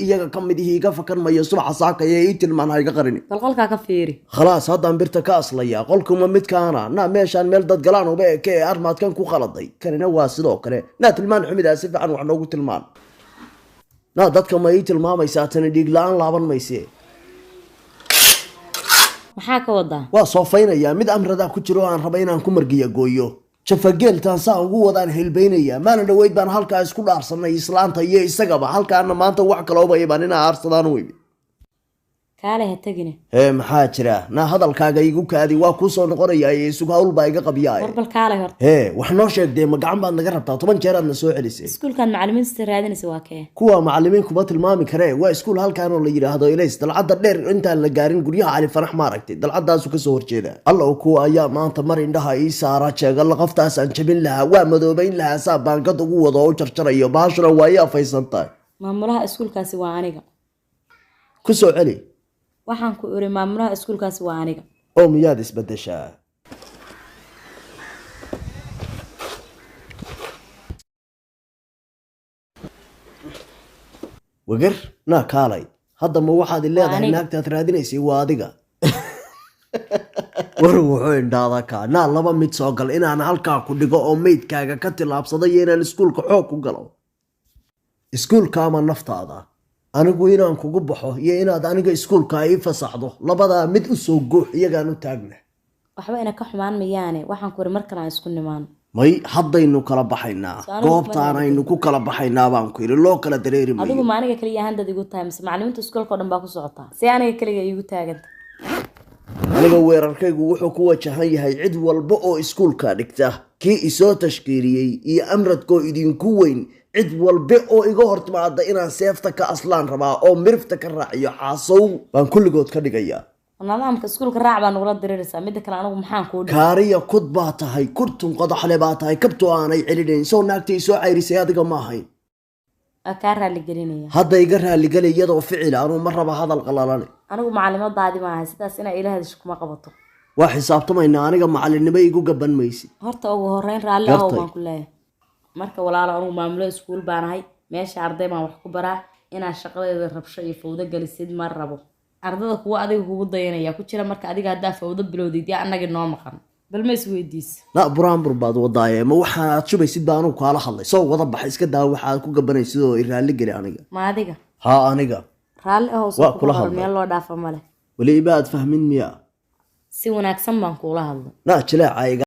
iyaga ka mid ihi iga fakan mayo subaxa saakaya, ii tilmaan, ha iga qarini. Bal qolkaa ka fiiri. Khalaas, haddaan birta ka aslayaa. Qolkuma midkaana? Naa meeshaan meel dad galaan uba eke ee armaadkan ku khaladay. Kanina waa sidoo kale. Naa tilmaan xumidaa, si fiican wax noogu tilmaan. Naa dadka ma ii tilmaamaysaa? Tani dhiig la-aan laaban mayse. Maxaa ka wadaa? Waa soofaynayaa. Mid amradaa ku jiro oo aan raba inaan ku margiya gooyo. Jafageeltaan saa ugu wadaan hilbaynayaa. Maalin dhoweyd baan halkaa isku dhaarsanay islaanta iyo isagaba. Halkaana maanta wax kalooba baan inaa aarsadaan u imi. Kaale, ha tegine. Hee, maxaa jira? Naa hadalkaaga igu kaadi, waa kuu soo noqonayaa ee isug, hawl baa iga qabyaa. War bal kaalay horta. Hee, wax noo sheegdee, ma gacan baad naga rabtaa? 10 jeer aad na soo celisay. Iskuulkaad macallimiinta raadinaysa waa kee? Kuwa macallimiin kuma tilmaami karee. Waa iskuul halkaan oo la yidhaahdo Ilays, dalcadda dheer intaan la gaarin, guryaha Cali Fanax ma aragtay? Dalcaddaasu kasoo horjeeda. Alla kuwa ayaa maanta mar indhaha ii saara jeegalla, qoftaasaan jabin lahaa, waa madoobayn lahaa, saa baangad ugu wado oo u jarjarayo. Baashuna waa ii afaysan tahay. Maamulaha iskuulkaasi waa aniga. Ku soo celi. Waxaan ku iri, maamulaha iskuulkaasi waa aniga. Oo miyaad isbedeshaa? Wagar, naa kaalay. Hadda ma waxaad i leedahay Aniga. Naagtaad raadinaysay waa adiga? War wuxuu indhaada kaa. Naa laba mid soo gal: inaan halkaa ku dhigo oo meydkaaga ka tillaabsaday iyo inaan iskuulka xoog ku galo. Iskuulka ama naftaada. Anigu inaan kugu baxo iyo inaad aniga iskuulka ii fasaxdo, labadaa mid u soo guux, iyagaan u taagna. Waxba ina ka xumaan mayaane. Waxaan ku iri, mar kale aan isku nimaano. May, haddaynu kala baxaynaa. So anigu Goobtaan aynu ku kala baxaynaa baan ku yidhi, loo kala dareeri Adigu mayo. ma aniga kaliya ahaan dad igu tahay mise macallimiinta iskuulka oo dhan baa ku socotaa? See aniga kaliga iigu taaganta? Aniga weerarkaygu wuxuu ku wajahan yahay cid walba oo iskuulka dhigta, kii isoo tashkiiliyey iyo amradkoo idinku weyn. Cid walba oo iga hor timaada inaan seefta ka aslaan rabaa oo mirifta ka raaciyo. Xaasow baan kulligood ka dhigayaa. Nidaamka iskuulka raac baa nagula diriraysaa. Midda kale, anigu maxaan kuu dhigay? Kaariya kud baa tahay, kurtun qodaxle baa tahay, kabto aanay celinayn. Soo naagta isoo cayrisay adiga ma ahayn? Waa kaa raaligelinaya. Hadda iga raaligeli iyadoo ficil, anuu ma raba hadal qalalane. Anigu macallimadaadi maahay, sidaas inaa ila hadasho kuma qabato. Waa xisaabtamaynaa. Aniga macalinimo igu gaban maysid. Horta ugu horreyn raalli ahow. Gartay. Baan ku leeyahay. Marka walaalo, anigu maamulo iskuul baan ahay, meesha arday baan wax ku baraa. Inaad shaqadeeda rabsho iyo fawdo gelisid ma rabo. Ardada kuwa adiga kugu dayanaya ku jira. Marka adiga haddaa fawdo bilowdid, yaa annagii noo maqan? Bal ma isweydiis? Na buraanbur baad wadaaye. Ma waxaad shubaysid baa anugu kaala hadlay? Soo wada baxa, iska daa waxaad ku gabanaysid oo i raalli geli aniga. Ma adiga? Haa, aniga. Raalli ahow. Waa Soo kula ku qoran hadlay. Meel loo dhaafa male. Weli iba aad fahmin miya? Si wanaagsan baan kuula hadlay. Na jileeca iga.